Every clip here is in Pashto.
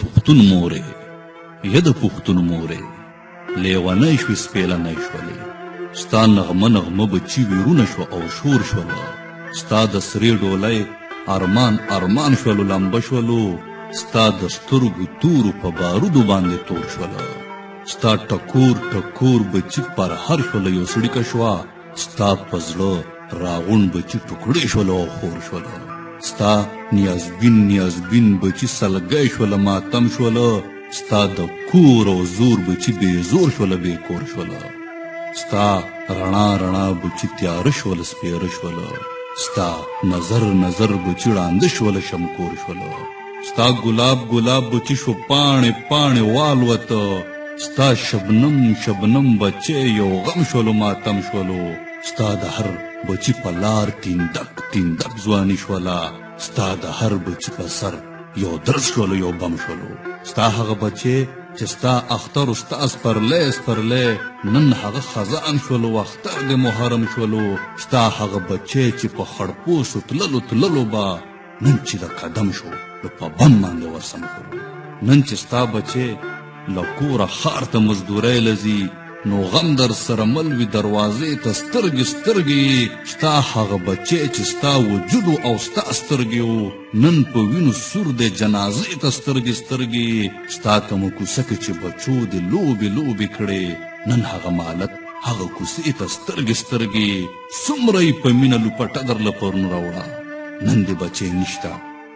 پښتون مورې، یه د پښتون مورې، لیونۍ شوې سپېلنۍ شولې. ستا نغمه نغمه بچي ویرونه شوه او شور شوله. ستا د سرې ډولۍ ارمان ارمان شولو لمبه شولو. ستا د سترګو تورو په بارودو باندې تور شوله. ستا ټکور ټکور بچي پرهر شوله یو څړیکه شوه. ستا په زړه راغونډ بچي ټوکړې شوله او خور شوله. ستا نیازبین نیازبین بچي سلګی شوله ماتم شوله. ستا د کور او زور بچي بې زور شوله بې کور شوله. ستا رڼا رڼا بچي تیاره شوله سپېره شوله. ستا نظر نظر بچي ړانده شوله شمکور شوله. ستا ګلاب ګلاب بچي شو پاڼې پاڼې والوته. ستا شبنم شبنم بچی یو غم شولو ماتم شولو. ستا د هر بچي په لار تیندک تیندک ځواني شوله. ستا د هر بچي په سر یو درز شولو یو بم شولو. ستا هغه بچی چې ستا اختر و ستا سپرلی سپرلی، نن هغه خزان شولو اختر دې محرم شولو. ستا هغه بچی چې په خړپوسو تللو تللو به، نن چې د قدم شو نو په بم باندې ورسم شولو. نن چې ستا بچی له کوره ښار ته مزدورۍ له ځي، نو غم در سره مل وي دروازې ته سترګې سترګې. ستا هغه بچی چې ستا وجود او ستا سترګې و، نن په وینو سور دی جنازې ته سترګې سترګې. ستا کومه کوڅه کې چې بچو دې لوبې لوبې کړې، نن هغه مالت هغه کوڅې ته سترګې سترګې. څومره یې په مینه لوپټه درله پرون راوړه، نن دې بچی نشته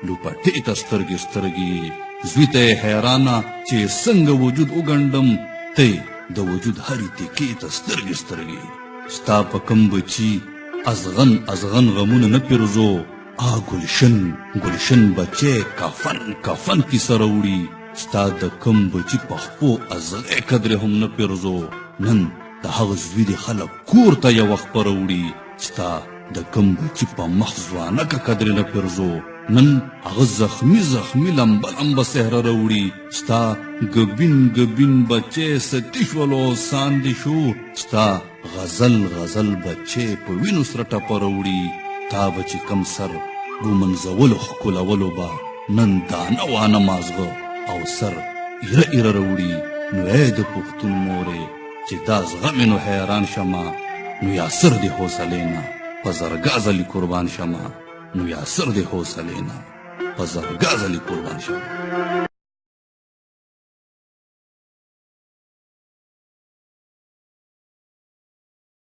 لوپټې ته سترګې سترګې. زوی ته یې حیرانه چې څنګه وجود وګنډم، ته یې د وجود هرې تیکې ته سترګې سترګې. ستا په کم بچي ازغن ازغن غمونه نه پیرزو، آ ګلشن ګلشن بچی کفن کفن کیسه راوړي. ستا د کم بچي په خپو ازغی قدرې هم نه پیرزو، نن د هغه زوی دې خلک کور ته یوه خپه راوړي. ستا د کم بچي په مخ ځوانکه قدرې نه پیرزو، نن هغه زخمی زخمی لمبه لمبه څهره راوړي. ستا ګبین ګبین بچی ستي شولو ساندې شو، ستا غزل غزل بچی په وینو سره ټپه راوړي. تا به چې کم سر ګومنځولو ښکلولو به، نن دانه وانه مازغه او سر ایره ایره راوړي. نو ای د پښتون مورې چې دا زغمې نو حیران شمه، نو یاسر دې حوصلې نه په زرګا ځلې قربان شمه. نو یاسر دې حوصلې نه په زرګا ځلې قربان شمه.